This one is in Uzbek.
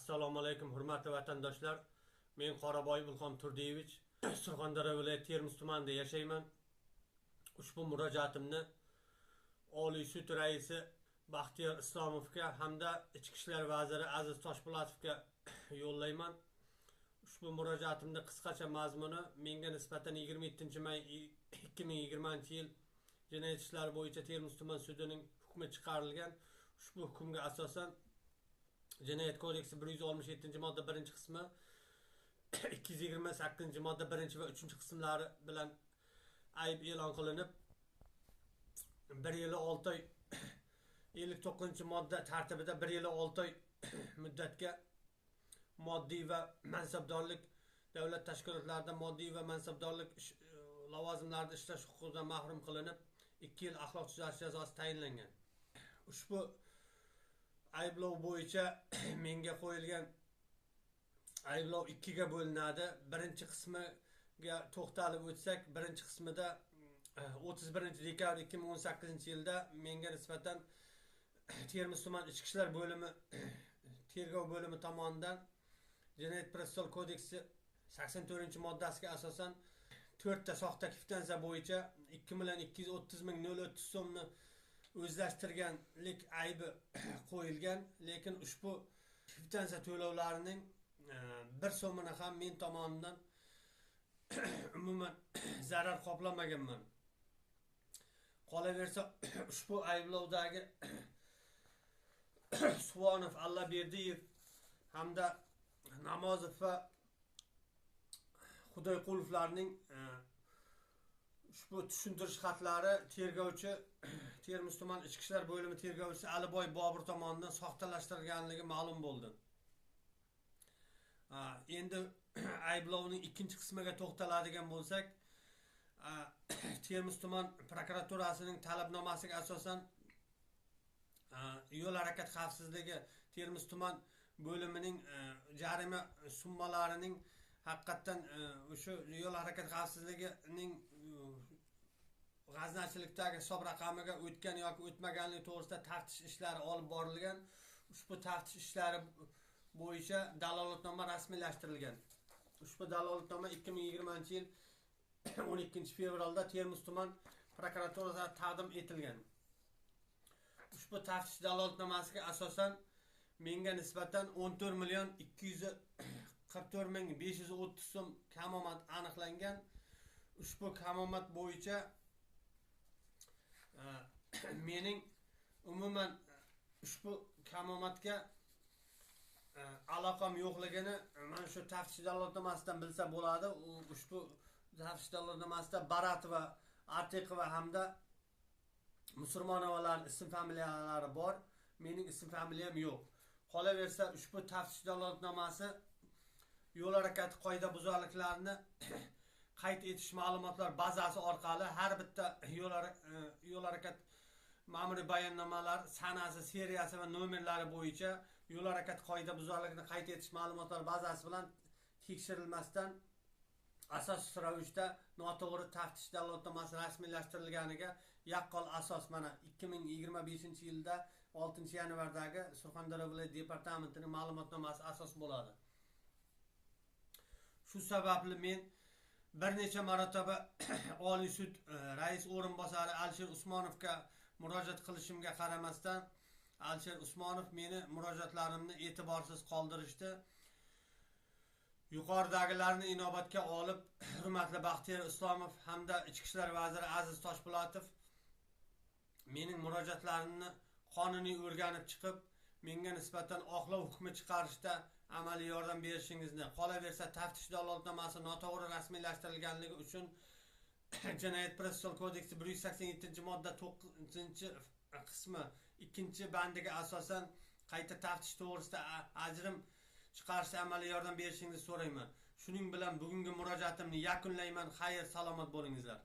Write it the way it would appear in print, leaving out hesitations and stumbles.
Assalomu alaykum, hurmatli vatandoshlar. Men Qoraboyev Ilhom Turdiyevich, Surxondaryo viloyati Termiz tumanida yashayman. Ushbu murojaatimni Oliy sud raisi Baxtiyor Islomovga hamda Ichki ishlar vaziri Aziz Toshpo'latovga yo'llayman. Ushbu murojaatimni qisqacha mazmuni: menga nisbatan 27 may 2020 yil jinoyat ishlari bo'yicha Termiz tuman sudining hukmi chiqarilgan. Ushbu hukmga asosan Jinoyat kodeksi 167 modda birinchi qismi, 228 modda birinchi va uchinchi qismlari bilan ayb e'lon qilinib, 1 yil 6 oy, 59-modda tartibida 1 yil 6 oy muddatga moddiy va mansabdorlik, davlat tashkilotlarida moddiy va mansabdorlik lavozimlarida ishlash huquqidan mahrum qilinib, 2 yil axloq tuzatish jazosi tayinlangan. Ushbu ayblov bo'yicha menga qo'yilgan ayblov ikkiga bo'linadi. Birinchi qismiga to'xtalib o'tsak, birinchi qismida 31 dekabr 2018 yilda menga nisbatan Termiz tuman ichki ishlar bo'limi tergov bo'limi tomonidan Jinoyat protsessual kodeksi 84-moddasiga asosan to'rtta soxta kvitansiya bo'yicha 2 230 030 so'mni o'zlashtirganlik aybi qo'yilgan. Lekin ushbu kvitansiya to'lovlarining bir so'mini ham men tomonidan umuman zarar qoplamaganman. Qolaversa, ushbu ayblovdagi Suvonov Allaberdiyev hamda Namozov va Xudoyqulovlarning ushbu tushuntirish xatlari tergovchi, Termiz tuman ichki ishlar bo'limi tergovchisi Aliboy Bobur tomonidan soxtalashtirilganligi ma'lum bo'ldi. Endi ayblovning ikkinchi qismiga to'xtaladigan bo'lsak, Termiz tuman prokuraturasining talabnomasiga asosan yo'l harakat xavfsizligi Termiz tuman bo'limining jarima summalarining haqiqatdan o'sha yo'l harakat xavfsizligining g'aznachilikdagi hisob raqamiga o'tgan yoki o'tmaganligi to'g'risida taftish ishlari olib borilgan. Ushbu taftish ishlari bo'yicha dalolatnoma rasmiylashtirilgan. Ushbu dalolatnoma 2020 yil 12 fevralda Termiz tuman prokuraturasiga taqdim etilgan. Ushbu taftish dalolatnomasiga asosan menga nisbatan 14 244 530 so'm kamomad aniqlangan. Ushbu kamomad bo'yicha mening umuman ushbu kamomadga aloqam yo'qligini mana shu taftish dalolatnomasidan bilsa bo'ladi. U ushbu taftish dalolatnomasida Baratova, Artiqova hamda Musulmonovalarning ism familiyalari bor, mening ism familiyam yo'q. Qolaversa, ushbu taftish dalolatnomasi yo'l harakati qoidabuzarliklarini qayd etish ma'lumotlar bazasi orqali har bitta yo'l harakat ma'muriy bayonnomalar sanasi, seriyasi va nomerlari bo'yicha yo'l harakati qoidabuzarligini qayd etish ma'lumotlar bazasi bilan tekshirilmasdan, asossiz ravishda noto'g'ri taftish dalolatnomasi rasmiylashtirilganiga yaqqol asos mana 2025 yilda 6 yanvardagi Surxondaryo viloyat departamentining ma'lumotnomasi asos bo'ladi. Shu sababli men bir necha marotaba Oliy sud rais o'rinbosari Alisher Usmonovga murojaat qilishimga qaramasdan, Alisher Usmonov meni murojaatlarimni e'tiborsiz qoldirishdi. Yuqoridagilarni inobatga olib, hurmatli Baxtiyor Islomov hamda ichki ishlar vaziri Aziz Toshpo'latov mening murojaatlarimni qonuniy o'rganib chiqib, menga nisbatan oqlov hukmi chiqarishda amaliy yordam berishingizni, qolaversa, taftish dalolatnomasi noto'g'ri rasmiylashtirilganligi uchun Jinoyat protsessual kodeksi 187-modda to'qqizinchi qismi ikkinchi bandiga asosan qayta taftish to'g'risida ajrim chiqarishda amaliy yordam berishingizni so'rayman. Shuning bilan bugungi murojaatimni yakunlayman. Xayr, salomat bo'lingizlar.